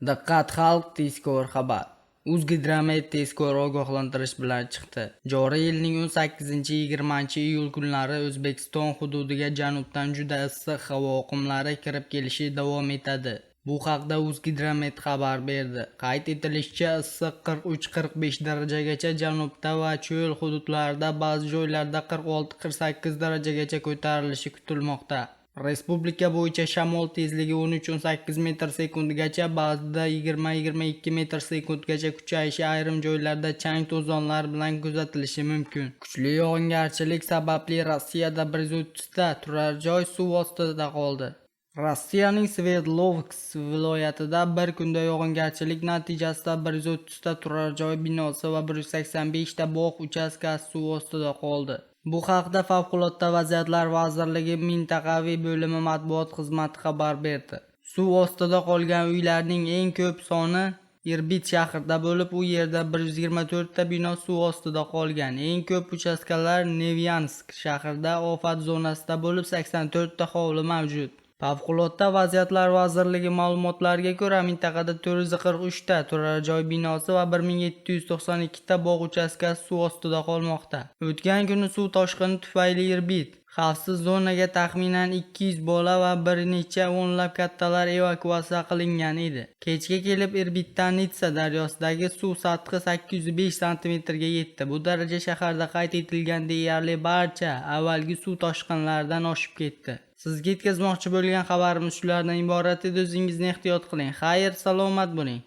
Diqqat xalq, tezkor xabar! O'zgidromet tezkor ogohlantirish bilan chiqdi. Joriy yilning 18-20-iyul kunlari O'zbekiston hududiga janubdan juda issiq havo oqimlari kirib kelishi davom etadi. Bu haqda O'zgidromet xabar berdi. Qayd etilishicha, issiq 43-45 darajagacha janubda va cho'l hududlarida ba'zi joylarda 46-48 darajagacha ko'tarilishi kutilmoqda. Respublika bo'yicha shamol tezligi 13-18 metr sekundgacha, ba'zida 20-22 metr sekundgacha kuchayishi, ayrim joylarda chang to'zonlar bilan kuzatilishi mumkin. Kuchli yog'ingarchilik sababli Rossiyada 130 ta turar joy suv ostida qoldi. Rossiyaning Sverdlovsk viloyatida bir kunda yog'ingarchilik natijasida 130 ta turar joy binosi va 185 ta bog' uchastkasi suv ostida qoldi. Bu haqda Favqulodda vaziyatlar vazirligi mintaqaviy bo'limi matbuot xizmati xabar berdi. Suv ostida qolgan uylarning eng ko'p soni Irbit shahrida bo'lib, u yerda 124 ta bino suv ostida qolgan. Eng ko'p uchastkalar Nevyansk shahrida ofat zonasida bo'lib, 84 ta hovli mavjud. Favqulodda vaziyatlar vazirligi ma'lumotlariga ko'ra, mintaqada 443 ta turar joy binosi va 1792 ta bog' uchastkasi suv ostida qolmoqda. O'tgan kuni suv toshqini tufayli Irbit xavfsiz zonaga taxminan 200 bola va bir necha o'nlab kattalar evakuatsiya qilingan edi. Kechga kelib Irbitdan Nitsa daryosidagi suv sathi 805 santimetrga yetdi. Bu daraja shaharda qayd etilgan deyarli barcha avvalgi suv toshqinlaridan oshib ketdi. Sizga yetkazmoqchi bo'lgan xabarimiz shulardan iborat edi. O'zingizni ehtiyot qiling. Xayr, salomat bo'ling.